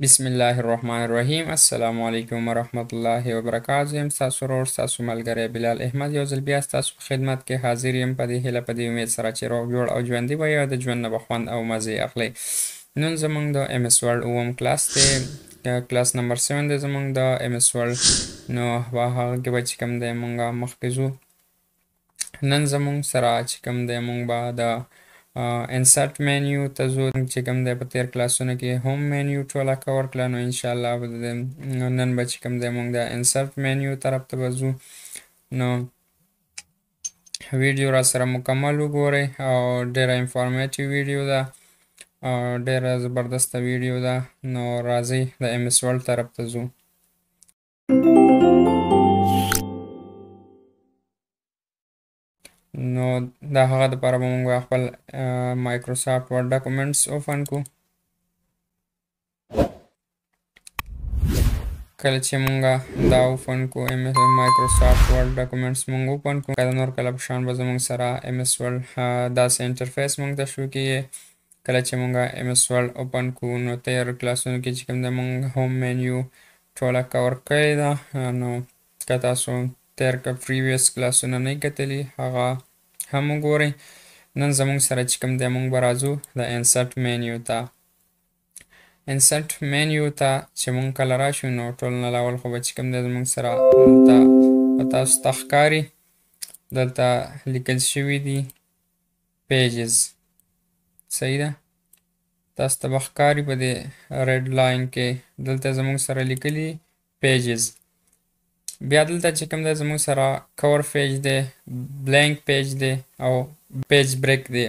بسم الله الرحمن الرحیم. السلام علیکم ورحمت الله وبرکاته. یم ستاسو ورور، ستاسو ملګری بلال احمد، یو ځل بیا ستاسو په خدمت کې حاضر یم، په دې هیله، په دې امید سره چې روغ، جوړ او ژوندي وئ او د ژوند نه به خوند او مزې اخلئ. نن زمونږ د ام اس ورډ اووم کلاس دی، کلاس نمبر 7 دی زمونږ د ام اس ورډ. نو په هغه کې به چې کوم دی مونږ مخکې ځو. نن زمونږ سره چې کوم دی مونږ به د انسرټ مینیو ته ځو. چې کوم دی په تیر کلاسونو کې هوم مینیو ټوله کور کړه، نو انشاءالله نن به چې کوم دی مونږ د انسرټ مینیو طرف ته به ځو. نو ویډیو را سره مکمل وګورئ او ډیره informative ویډیو ده او ډیره زبردسته ویډیو ده. نو راځئ د ام اس ورډ طرف ته ځو. نو د هغه دپاره به موږ خپل مایکروسافټ ورډ ډاکومنټس open کو. کله چې مونږ دا open کو، مایکروسافټ ورډ ډاکومنټس مونږ open کو، که د نور کله په شان به زمونږ سره ام اس ورډ داسې interface مونږ ته شو کېږي. کله چې مونږ ام اس ورډ open کو، نو تیر کلاسونو کې چې کوم دی مونږ هوم مینیو ټوله کور کړې ده. نو که تاسو تیر که previous کلاسونه نه کتلي، هغه هم وګورئ. نن زمونږ سره چې کوم دی مونږ به راځو د انسرټ مینیو ته. انسرټ مینیو ته چې مونږ کله راشو، نو ټول نه اول خو به چې کوم دی زمونږ سره دلته تاسو ته ښکاري، دلته لیکل شوي دي pages. صحیح ده، تاسو ته به ښکاري په دې red line کې دلته زمونږ سره لیکلي pages. بیا دلته چې کوم دی زموږ سره cover page دی، blank page دی او page break دی.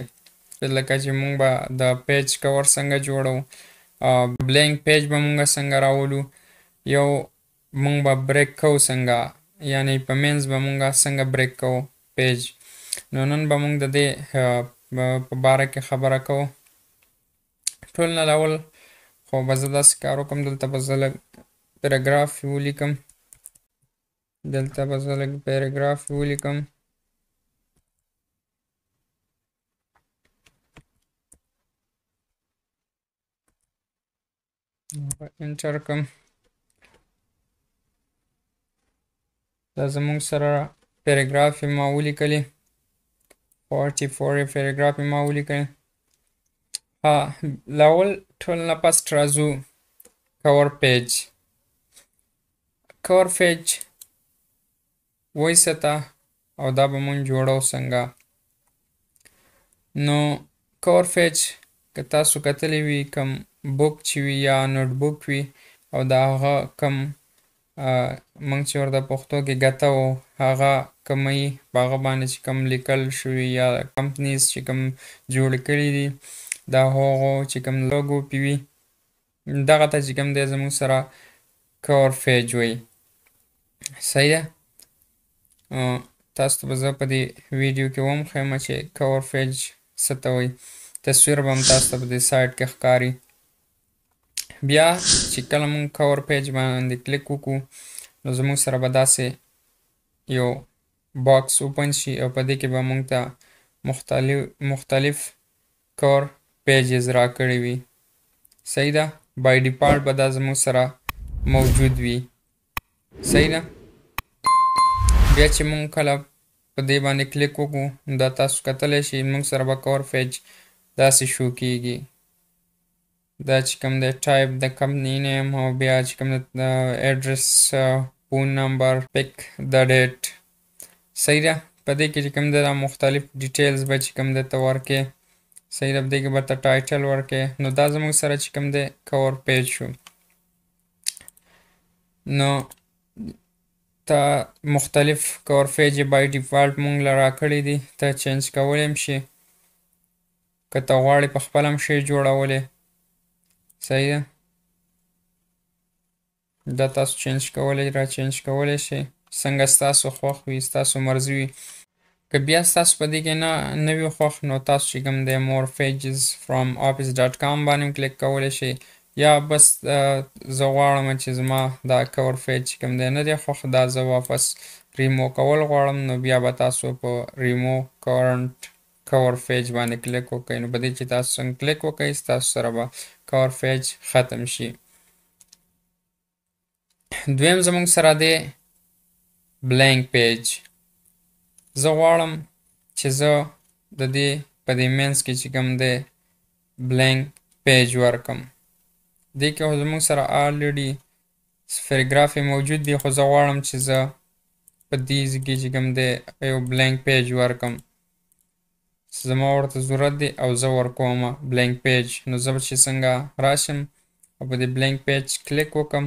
لکه چې مونږ به د page cover څنګه جوړو، blank page به مونږ څنګه راولو، یو مونږ به break کوو څنګه، یعنی په منځ به مونږ څنګه break کوو page. نو نن به مونږ د دې په باره کې خبره کوو. ټول نه اول خو به زه داسې کار وکړم، دلته به زه لږ paragraph ولیکم. دلته به زه لږ paragraph ولیکم. enter کم. دا زموږ سره paragraph ما ولیکلې، 44 paragraph ما ولیکلې. ها، لاول ټول نه پس راځو cover page. cover page وایي څه ته او دا به مونږ جوړو څنګه؟ نو cover page که تاسو کتلی وي، کوم book چې وي یا notebook وي، او د هغه کوم مونږ چې ورته پښتو کې ګته و، هغه کومي په هغه باندې چې کوم لیکل شوي یا companies چې کوم جوړ کړي دي، د هغو چې کوم logo پې وي، دغه ته چې کوم دی زموږ سره cover page وایي. صحیح ده. تاسو ته به زه په دې ویډیو کې ومښیم چې cover page څه ته وایي. تصویر به هم تاسو ته په دې side کې ښکاري. بیا چې کله مونږ cover page باندې کلیک وکړو، نو زموږ سره به داسې یو box open شي او په دې کې به مونږ ته مختلف cover pages راکړي وي. صحیح ده. by default به دا زموږ سره موجود وي. صحیح ده. بیا چې مونږ کله په دې باندې کلیک وکړو، نو دا تاسو کتلی شئ، مونږ سره به cover page داسې شو کیږي. دا چې کوم دی type د company name او بیا چې کوم دی address، phone number، pick the date. صحیح ده. په دې کې چې کوم دی دا مختلف details به چې کوم دی ته ورکې. صحیح ده. په دې کې به ته title ورکې. نو دا زموږ سره چې کوم دی cover page شو. نو ته مختلف cover page by default مونږ له راکړي دي، ته change کولی هم شې که ته غواړې په خپله هم شی جوړولی. صحیح ده. دا تاسو change کولی، را change کولی شئ څنګه ستاسو خوښ وي، ستاسو مرضي وي. که بیا ستاسو په دې کې نه وي خوښ، نو تاسو چې کوم دی more pages from office.com باندې هم کلیک کولی شئ، یا بس زه غواړم چې زما دا cover page چې کوم دی نه دی خوښ، دا زه واپس ریمو کول غواړم، نو بیا به تاسو په ریمو کرنټ cover page باندې کلیک وکړئ. نو په دې چې تاسو څنګه کلیک وکړئ، ستاسو سره به cover page ختم شي. دویم زموږ سره دی blank page. زه غواړم چې زه د دې په دې منځ کې چې کوم دی blank page ورکم. دې کې خو زموږ سره already paragraph موجود دی، خو زه غواړم چې زه په دې ځای کې چې کوم دی یو blank page ورکم. زما ورته ضرورت دی او زه ورکوم blank page. نو زه به چې څنګه راشم او په دې blank page click وکم،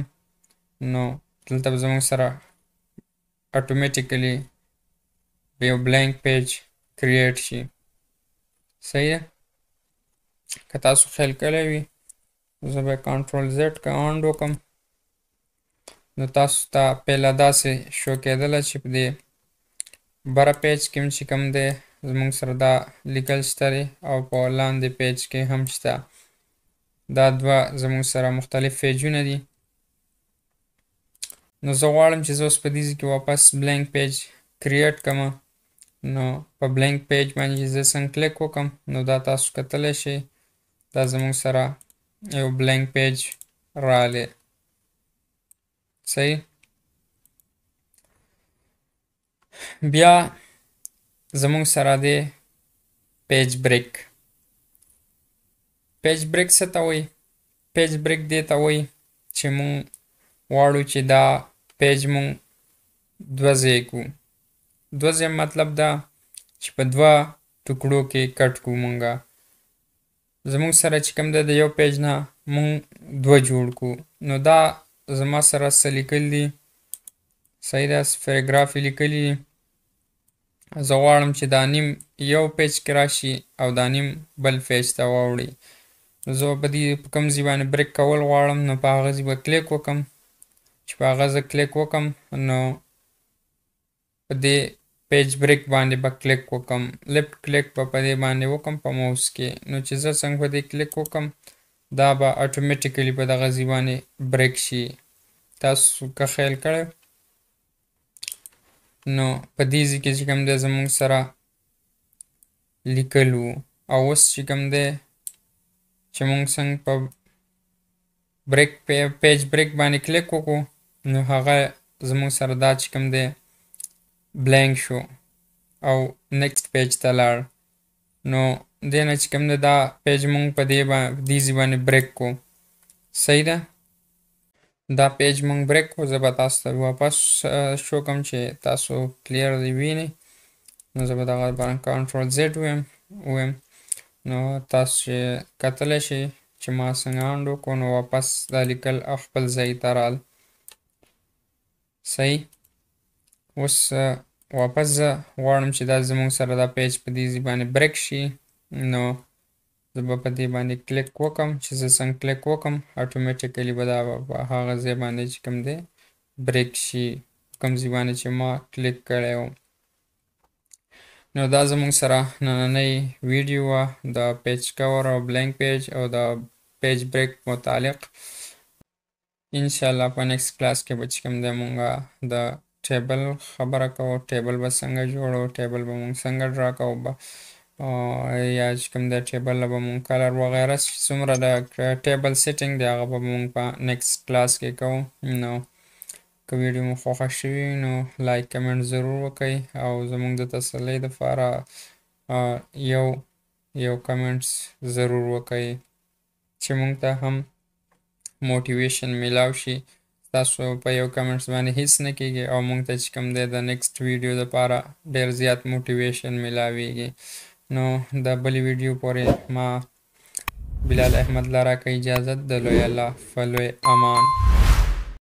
نو دلته به زموږ سره automatically یو blank page create شي. صحیح ده؟ که تاسو خیال کړی وي، زه به control Z که undo وکم، نو تاسو ته پهله داسې شو کېدله چې په دې بره page کې هم چې کوم دی زموږ سره دا لیکل شته دی او په لاندې page کې هم شته. دا دوه زموږ سره مختلف page ونه دي. نو زه غواړم چې زه اوس په دې ځای کې واپس blank page create کړم. نو په blank page باندې چې زه څنګه کلیک وکم، نو دا تاسو کتلی شئ، دا زموږ سره یو blank page راغلی. صحیح؟ بیا زموږ سره دی page break. Page break څه ته وایي؟ Page break دې ته وایي چې موږ غواړو چې دا page موږ دوه ځای کړو. دوه ځای مطلب دا چې په دوه ټوکړو کې cut کړو. مونږه زموږ سره چې کوم دی د یو page نه موږ دوه جوړ کړو. نو دا زما سره څه لیکل دي، صحیح ده، paragraph یې لیکلي دي. زه غواړم چې دا نیم یو page کې راشي او دا نیم بل page ته واوړي. نو زه په دې په کوم ځای باندې break کول غواړم، نو په هغه ځای به کلیک وکم. چې په هغه زه کلیک وکم، نو په دې page break باندې به کلیک وکم، left click به په دې باندې وکم په موس کې. نو چې زه څنګه په دې کلیک وکم، دا به automatically په دغه ځای باندې break شي. تاسو که خیال کړی، نو په دې ځای کې چې کوم دی زموږ سره لیکل وو، او اوس چې کوم دی چې موږ څنګه په break page break باندې کلیک وکړو، نو هغه زموږ سره دا چې کوم دی blank شو او next page ته لاړ. نو دې نه چې کوم دی دا page موږ په دې ځای باندې break کړو. صحیح ده؟ دا page موږ break کړو. زه به تاسو ته واپس شو کوم چې تاسو clear دی وینئ. نو زه به دغه باندې control Z ویم. نو تاسو چې کتلی شئ چې ما څنګه undo کړو، نو واپس دا لیکل خپل ځای ته رال. صحیح؟ اوس واپس زه غواړم چې دا زموږ سره دا page په دې ځای باندې break شي. نو زه به په دې باندې کلیک وکم. چې زه څنګه کلیک وکم، automatically به دا په هغه ځای باندې چې کوم دی break شي، کوم ځای باندې چې ما کلیک کړی و. نو دا زموږ سره نننۍ ویډیو وه د page cover او blank page او د page break متعلق. انشاءالله په next class کې به چې کوم دی مونږ د table خبره کوو، table به څنګه جوړو، table به مونږ څنګه draw کوو، یا چې کوم دی table له به مونږ color وغیره څومره د table setting دی هغه به مونږ په next class کې کوو. نو که ویډیو مو خوښه شوي، نو like comment ضرور وکړئ او زموږ د تسلۍ دپاره یو یو comments ضرور وکړئ چې مونږ ته هم motivation میلاو شي. تاسو په یو comments باندې هیڅ نه کیږي او مونږ ته چې کوم دی د next video دپاره ډیر زیات motivation میلاویږي. نو د بلې ویډیو پورې ما بلال احمد لره که اجازت، د لوی الله په لوی امان.